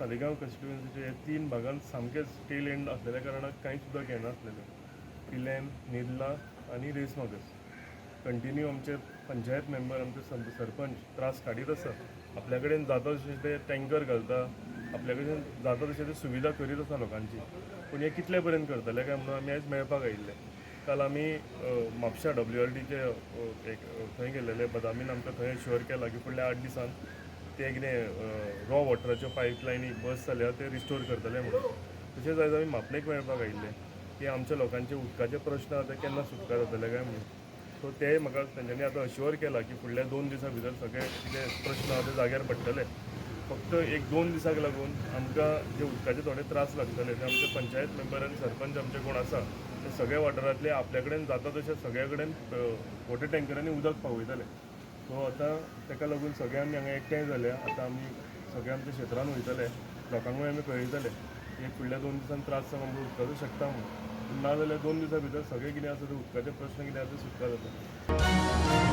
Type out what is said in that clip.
सालिगांव कॉन्स्टिट्युएन्सीचे हे तीन भागांत सामकेच टेल एंड आसलेल्या कारणान कांयच उदक येनासलेलें. पिलेम, निर्ला आनी रेस मागस कंटिन्यू आमचे पंचायत मेंबर, आमचे सरपंच त्रास काडीत आसा. आपल्या कडेन जाता तशें ते टँकर घालता, आपल्या कडेन जाता तशें ते सुविधा करीत आसा लोकांची. पूण हे कितले पर्यंत करतले काय म्हणून आमी आयज मेळपाक आयिल्ले. काल आमी म्हापशा डब्ल्यू आर डीचे एक थंय गेल्लेले. बदामीन आमकां थंय शुअर केला की फुडल्या 8 दिसान ते कितें रॉ वॉटराच्यो पायपलायनी बस जाल्या ते रिस्टोर करतले म्हणून. तशेंच आयज आमी मापणेक मेळपाक आयिल्ले की आमच्या लोकांचे उदकाचे प्रश्न आतां केन्ना सुटका जातले काय म्हणून. सो ते म्हाका तेंच्यांनी आतां अश्युअर केला की फुडल्या 2 दिसां भितर सगळे कितें प्रश्न आहा ते जाग्यार पडटले. फक्त एक 2 दिसाक लागून आमकां जे उदकाचे थोडे त्रास लागतले, ते आमचे पंचायत मेंबर आनी सरपंच आमचे कोण आसा ते सगळे वाठारांतले आपल्या कडेन जाता तशें सगळ्या कडेन वॉटर टँकरांनी उदक पावयतले. सो आतां ताका लागून सगळे आमी हांगा एकठांय जाल्या. आतां आमी सगळे आमच्या क्षेत्रान वयतले, लोकांकूय आमी कळयतले की फुडल्या 2 दिसान त्रास जावंक आमकां उदकाचो शकता म्हणून. पूण ना जाल्यार 2 दिसां भितर सगळे कितें आसा ते उदकाचे प्रश्न कितें आसा ते सुटका जाता.